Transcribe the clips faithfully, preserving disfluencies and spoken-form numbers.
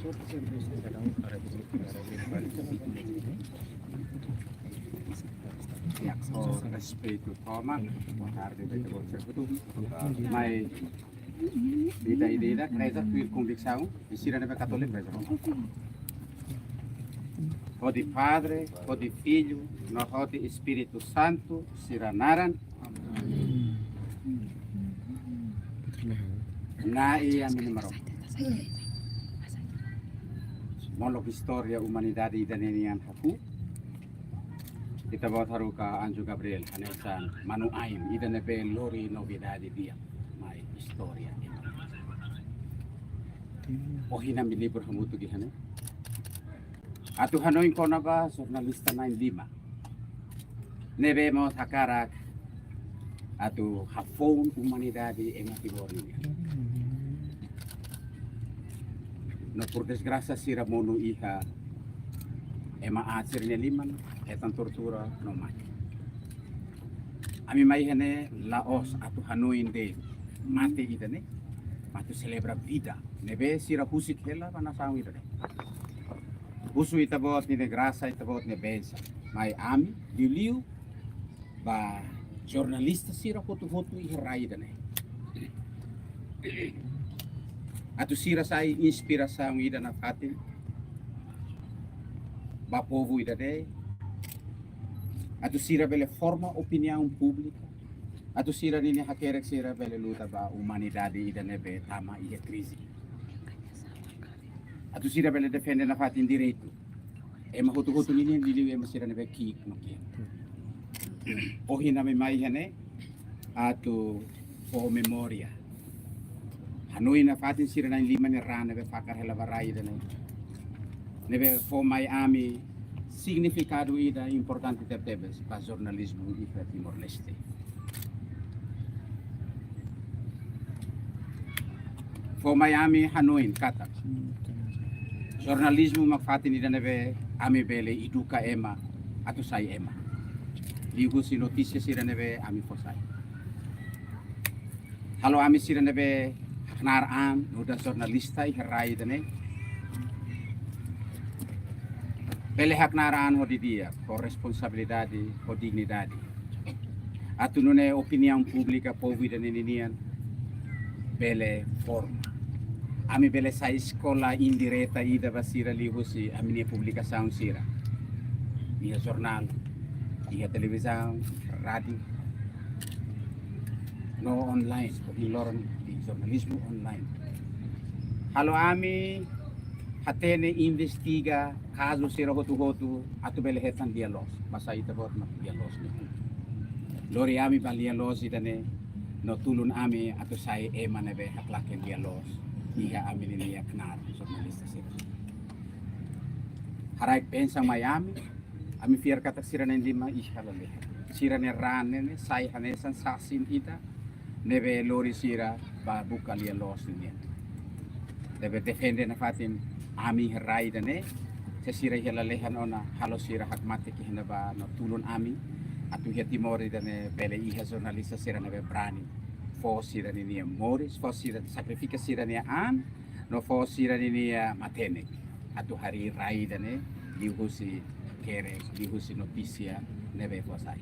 Ya, ho respeitu tomak, boa tarde, bete bom dia. Mai, ida, ida, ida, reza, tuir konviksaun, i sira ne'ebé katólika, reza. Hodi Padre, hodi Filho, no hodi Espíritu Santu, sira naran. Na'i ami-nia Maromak. Molok istória umanidade ida-ne'e nian hakuu. Ita-boot haruka anju Gabriel, hanesan manu-ain, ida ne'ebé lori novidade di'ak mai istória ema. Ohin ami libur hamutuk iha ne'e. Atu hanoin kona-ba jornalista na'in-lima. Ne'ebé mós hakarak atu hafoun umanidade ema Timor nian. No por desgrasa sira monu iha ema aat sira-nia liman, hetan tortura no mate. Ami mai iha ne'e la'ós atu hanoin de'it mate ida-ne'e, atu selebra vida ne'ebé sira husik hela ba nasaun ida-ne'e. Husu Ita-Boot nia grasa, Ita-Boot nia bensaun. Mai ami, liuliu ba jornalista sira hotu-hotu iha rai ida-ne'e. Atu sira sai inspirasaun ida nafatin ba povu ida-ne'e. Atu sira bele forma opiniaun públika. Atu sira-nia hakerek sira bele luta ba umanidade ida ne'ebé tama iha krize. Atu sira bele defende nafatin direitu ema hotu-hotu ninian, liuliu ema sira ne'ebé ki'ik no kiak. Ohin ami mai iha ne'e atu fó memória. Hanoin nafatin sira na'in-lima nia raan ne'ebé fakar hela ba rai ida-ne'e. Ne'ebé fó mai ami signifikadu ida importante tebetebes ba jornalizmu iha Timor-Leste. Fó mai ami hanoin katak jornalizmu mak fatin ida ne'ebé ami bele eduka ema atu sai ema. Liuhusi notísia sira ne'ebé ami fó sai. Halo ami sira ne'ebé haknaar an nu'udar jornalista iha rai ida-ne'e bele haknaar an ho di'ak, ho responsabilidade, ho dignidade. Atu nune'e opiniaun públika povu ida-ne'e ninian bele forma. Ami bele sai eskola indireta ida ba sira liuhusi ami-nia publikasaun sira. Iha jornál, iha televizaun, rádiu, no online, ohin loron iha jornalizmu online. Halo ami hatene, investiga kazu sira hotu-hotu atu bele hetan lia-loos. Basá Ita-Boot mak lia-loos nian. Lori ami ba lia-loos ida-ne'e no tulun ami atu sai ema ne'ebé haklaken lia-loos iha ami-nia knaar jornalista sira. Haraik bensaun mai ami, ami fiar katak sira na'in-lima iha lalehan. Sira-nia raan ne'e sai hanesan sasin ida ne'ebé lori sira ba buka lia-loos nian. Ne'ebé defende nafatin ami iha rai ida-ne'e, se sira iha lalehan ona halo sira hakmatek iha ne'ebá no tulun ami atu iha Timor ida-ne'e bele iha jornalista sira ne'ebé brani fó sira-nia moris, fó sira, sakrifika sira-nia an, no fó sira-nia matenek atu harii rai ida-ne'e liuhusi kere, liuhusi notísia ne'ebé fó sai.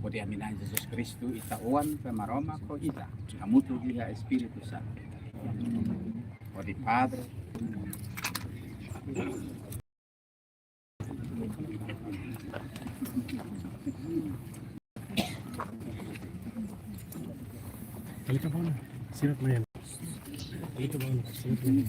Hodi ami Na'i Jesus Kristu, Ita Oan, Maromak ho ita, hamutuk iha Espíritu Santu. Hodi Padre. Telepon, sirap main. Telepon, sirap main.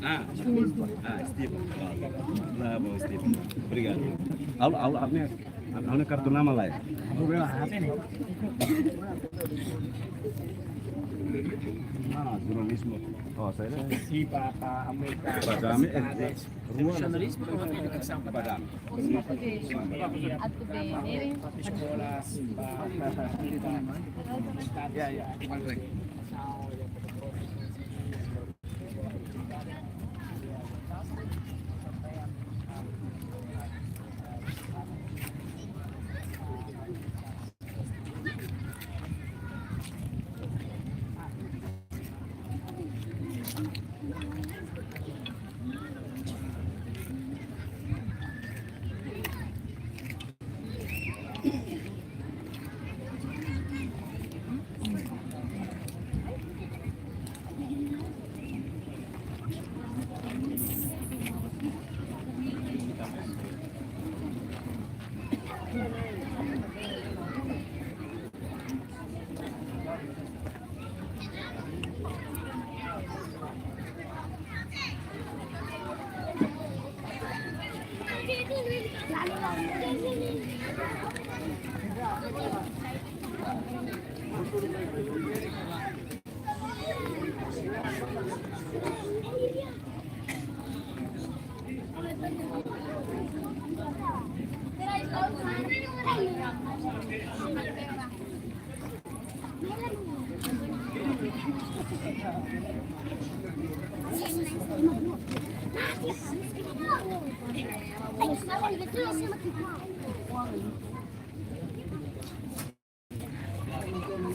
Ah, ah, Steve. Bravo, Steve. Obrigadu. Ha'u, ha'u, ha'u-nia, ha'u-nia kartu nama lae. Ah, jornalizmu. Oh, saya. Sim, para, para América. Para América. Jornalizmu é uma educação para dar. Atu be, escolas, para, para, para. Ya, ya.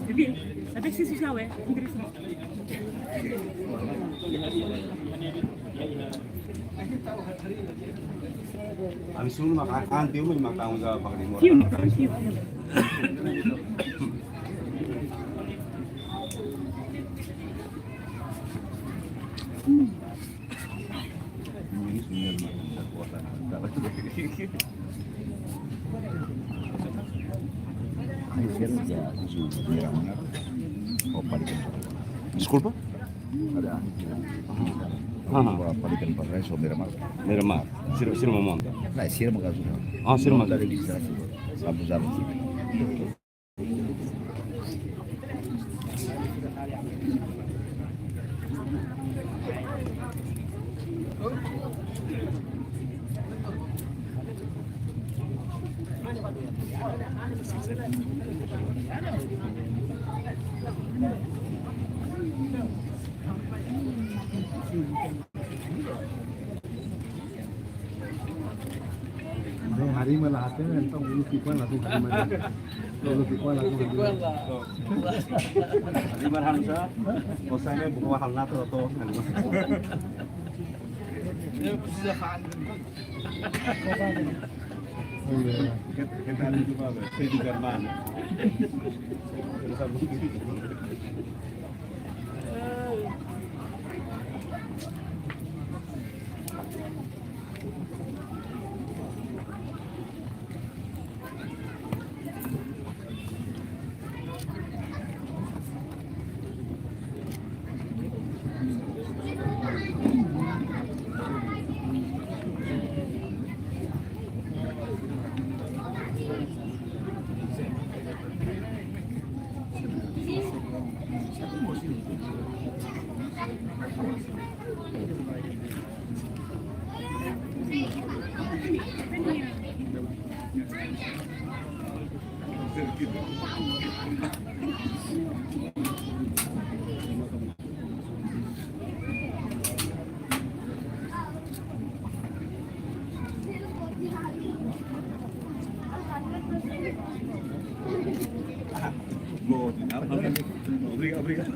Bebé, sabe que se já é, interessa. Ami sunu maka anti uma maka unza pakri mora. Sim, sim. Ai, sira ya, su Miramar. Oh, Palikan. Deskulpa? Ada. Aha. Palikan Paradise, oh, Miramar. Miramar. Sira, sira mak monta. Nah, sira mak kazu. Ah, sira mak. Dari registrasi. Sabu, sabu. Hari malah hati, entah bulu kipan langsung hari malah. Bulu kipan langsung hari malah. Hari malah Hamzah, bosannya buku mahal nato atau. Dia bisa. Kita, kita ada juga, saya juga mana. Obrigadu, obrigadu.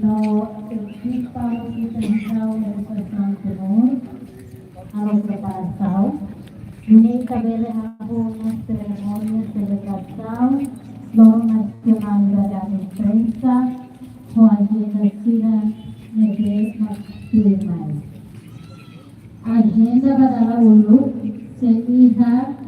No ekipa sustentasaun edukasaun Timor, halo preparasaun, nune'e ita bele hahú ona serimónia selebrasaun Loron Nasionál da Imprensa, ho ajenda sira ne'ebé mak tuirmai. Ajenda ba dala uluk, sei